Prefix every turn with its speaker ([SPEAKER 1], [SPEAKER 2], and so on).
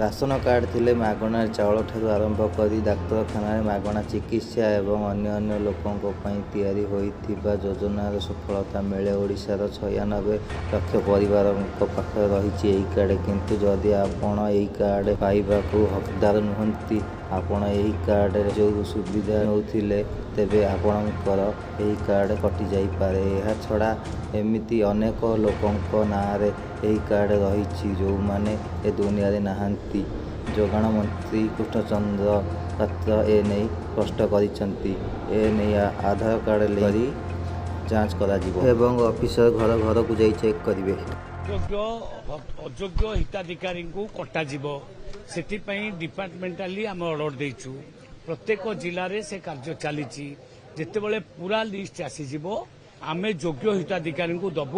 [SPEAKER 1] Ration card ଥିଲେ ମାଗଣା ଚାଉଳଠାରୁ ଆରମ୍ଭ କରି ଡାକ୍ତରଖାନାରେ ମାଗଣା ଚିକିତ୍ସା ଏବଂ ଅନ୍ୟାନ୍ୟ ଲୋକଙ୍କ ପାଇଁ ତିଆରି ହୋଇଥିବା ଯୋଜନାର ସୁଫଳ ମିଳେ। ଓଡ଼ିଶାର 96 ଲକ୍ଷ ପରିବାରଙ୍କ ପାଖରେ ରହିଛି ଏହି କାର୍ଡ। କିନ୍ତୁ ଯଦି ଆପଣ ଏହି କାର୍ଡ ପାଇବାକୁ ହକଦାର ନୁହନ୍ତି, ଆପଣ ଏହି କାର୍ଡରେ ଯେଉଁ ସୁବିଧା ନେଉଥିଲେ, ତେବେ ଆପଣଙ୍କର ଏହି କାର୍ଡ କଟିଯାଇପାରେ। ଏହାଛଡ଼ା ଏମିତି ଅନେକ ଲୋକଙ୍କ ନାଁରେ ଏହି କାର୍ଡ ରହିଛି, ଯେଉଁମାନେ ଏ ଦୁନିଆରେ ନାହାନ୍ତି। ଯୋଗାଣ ମନ୍ତ୍ରୀ କୃଷ୍ଣଚନ୍ଦ୍ର ପାତ୍ର ଏ ନେଇ ସ୍ପଷ୍ଟ କରିଛନ୍ତି। ଏ ନେଇ ଆଧାର କାର୍ଡ ଲିଙ୍କ କରି ଯାଞ୍ଚ କରାଯିବ ଏବଂ ଅଫିସର ଘର ଘରକୁ ଯାଇ ଚେକ୍ କରିବେ।
[SPEAKER 2] ଯୋଗ୍ୟ ଅଯୋଗ୍ୟ ହିତାଧିକାରୀଙ୍କୁ କଟାଯିବ, ସେଥିପାଇଁ ଡିପାର୍ଟମେଣ୍ଟାଲି ଆମେ ଅର୍ଡର ଦେଇଛୁ। ପ୍ରତ୍ୟେକ ଜିଲ୍ଲାରେ ସେ କାର୍ଯ୍ୟ ଚାଲିଛି। ଯେତେବେଳେ ପୁରା ଲିଷ୍ଟ ଆସିଯିବ, ଆମେ ଯୋଗ୍ୟ ହିତାଧିକାରୀଙ୍କୁ ଦବୁ।